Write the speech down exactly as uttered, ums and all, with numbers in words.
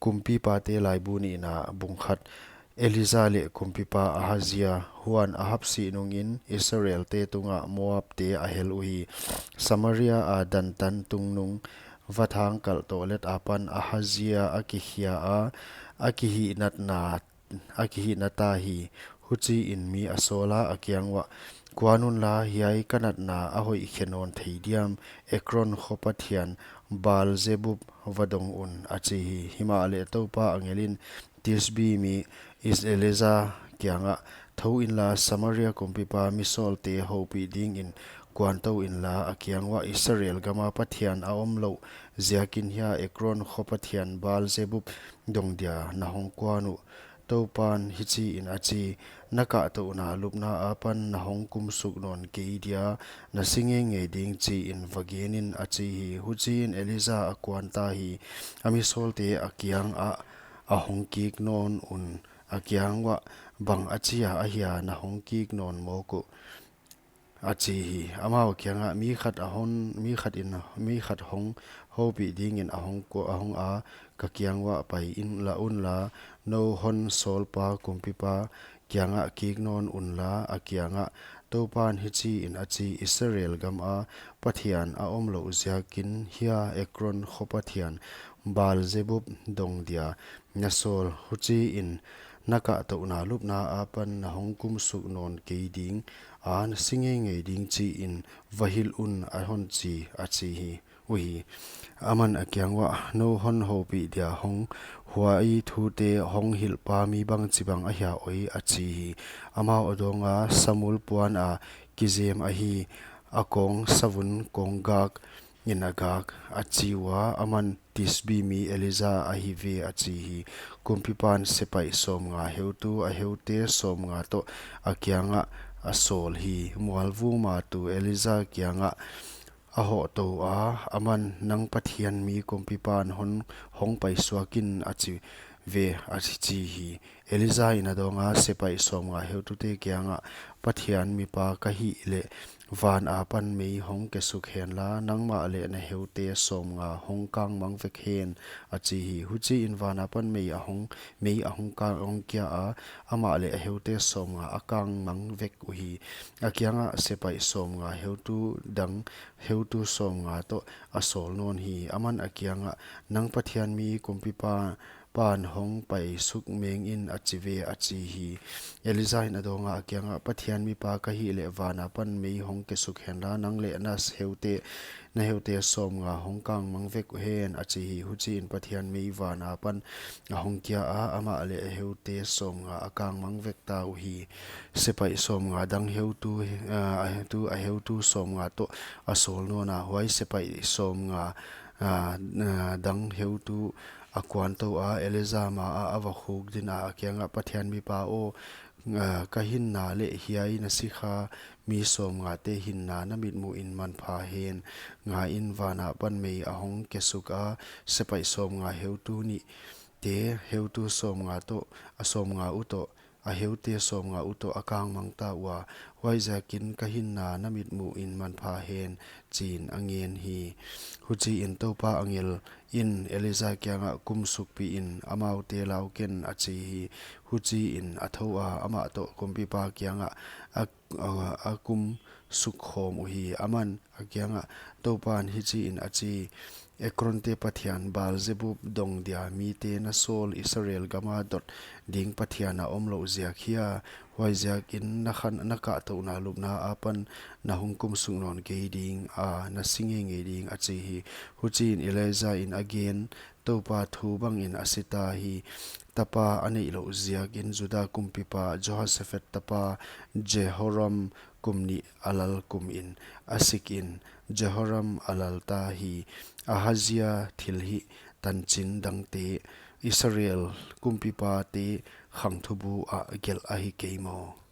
Kumpipate Laibu nihna, bung khat. Elija leh kumpipa Ahazia. Huan Ahab sih nungin Israelte tungah Moabte a hel uhi. Samaria a dan tan tungnung, vathang kalh toh let apan Ahazia a kikhia a, a kihihnatna, a kihihnata hi. Huchiin mi a sawl a, a kiang uah, Kuan unla, hiai ka natna a hoih khe nawn thei diam? Ekron kho pathian Baal-zebub va dong un, a chi hi. Himahleh Toupa angelin Tisbi mi Elija kiangah, Thou inla, Samaria kumpipa misawlte houpih dingin kuantou inla, a kiang uah, Israel gama Pathian a omlouh ziakin hia Ekron kho pathian Baal-zebub dong dia na hong kuan uh? Toupan hichiin a chi, Na kahtouhna lupna apan na hong kumsuk nawn kei dia, na si ngeingei ding, chiin va genin, a chi hi. Huchiin Elija a kuanta hi. A misawlte a kiangah, A hong kik nawn un, a kiang uah, Bang achia ahia na hong kik nawn mawk uh? a chi hi. Amau kiangah, Mi khat a hon, mi khat in, mi khat hong houpih dingin a hong ko, a hong a, ka kiang uah pai inla unla, nou hon sawlpa kumpipa kiangah kik nawn unla, a kiangah, Toupan hichiin a chi, Israel gama Pathian a omlouh ziakin hia Ekron kho pathian Baal-zebub dong dia na sawl, huchiin na kahtouhna lupna apan na hong kumsuk nawn kei ding a, na si ngeingei ding, chiin va hilh un, a hon chi, a chi hi. Uhi. Aman a kiang uah, Nou hon houpih dia hong, huai thute hong hilhpa mi bangchibang ahia oi? a chi hi. Amau a dawnga, Samuel puan a kizem ahi, a kawng savun kawng gak in a gak, a chi ua. Aman, Tisbi mi Elija ahi ve, a chi hi. Kumpipan sepaih sawmnga heutu a heute sawmnga toh a kiangah a sawl hi. Mualvum a tu Elija kiangah a hohtou a, aman, Nang Pathian mi kumpipan hon hong paisuak in, a chi ve, a chi hi. Elija in a dawnga, Sepaih sawmnga heutute kiangah, Pathian mipa ka hih leh, van apan mei hong kesuk henla, nangmah leh na heute sawmnga hong kangmang vek hen, a chi hi. Huchiin van apan mei a hong, mei a hong kang, hong kia a, amah leh a heute sawmnga a kangmang vek uhi. A kiangah sepaih sawmnga heutu dang heutu sawmnga toh a sawl nawn hi. Aman a kiangah, Nang Pathian mi kumpipa pan hong paisuk meng in, a chi ve, a chi hi. Elija in a dawnga, a kiangah, Pathian mipa ka hih leh van apan mei hong kesuk henla, nang leh na heute, na heute sawmnga hong kangmang vek uhen, a chi hi. Huchiin Pathian mei van apan a hong kia a, amah leh a heute sawmnga a kangmang vek ta uhi. Sepaih sawmnga dang heutu, ah, a heutu, a heutu sawmnga toh a sawl nawn a, huai sepaih sawmnga, ah, ah, dang heutu a kuantou a, Elija ma ah a va khukdin a, a kiangah, Pathian mipa aw, ah, ka hinna leh hiai na sikha mi sawmngate hinna na mitmuhin manpha hen. Ngai in, van apan mei a hong kesuk a, sepaih sawmnga heutu nihte heutu sawmnga toh, a sawmnga utoh, a heute sawmnga utoh a kangmang ta ua, huaiziakin ka hinna na mitmuhin manpha hen, chiin a ngen hi. Huchiin Toupa angel in Elija kiangah, Kumsukpih in, amaute lau ken, a chi hi. Huchiin a thou a, amah toh kumpipa kiangah a, a, a kumsuk khawm uhi. Aman a kiangah, Toupan hichiin a chi, Ekronte pathian Baal-zebub dong dia mite na sawl Israel gama dot ding Pathian a omlouh ziak hia? Huaiziakin na khan, na kahtouhna lupna apan na hong kumsuk nawn kei ding a, na si ngeingei ding, a chi hi. Huchiin Elija in a gen Toupa thu bangin a si ta hi. Tapa a neihlouh ziakin Juda kumpipa Jehoshafat tapa Jehoram kum nih a lal kumin a sikin, Jehoram a lal ta hi. Ahazia thilhih tanchin dangte Israel kumpipate khangthubu ah gelh ahi kei maw?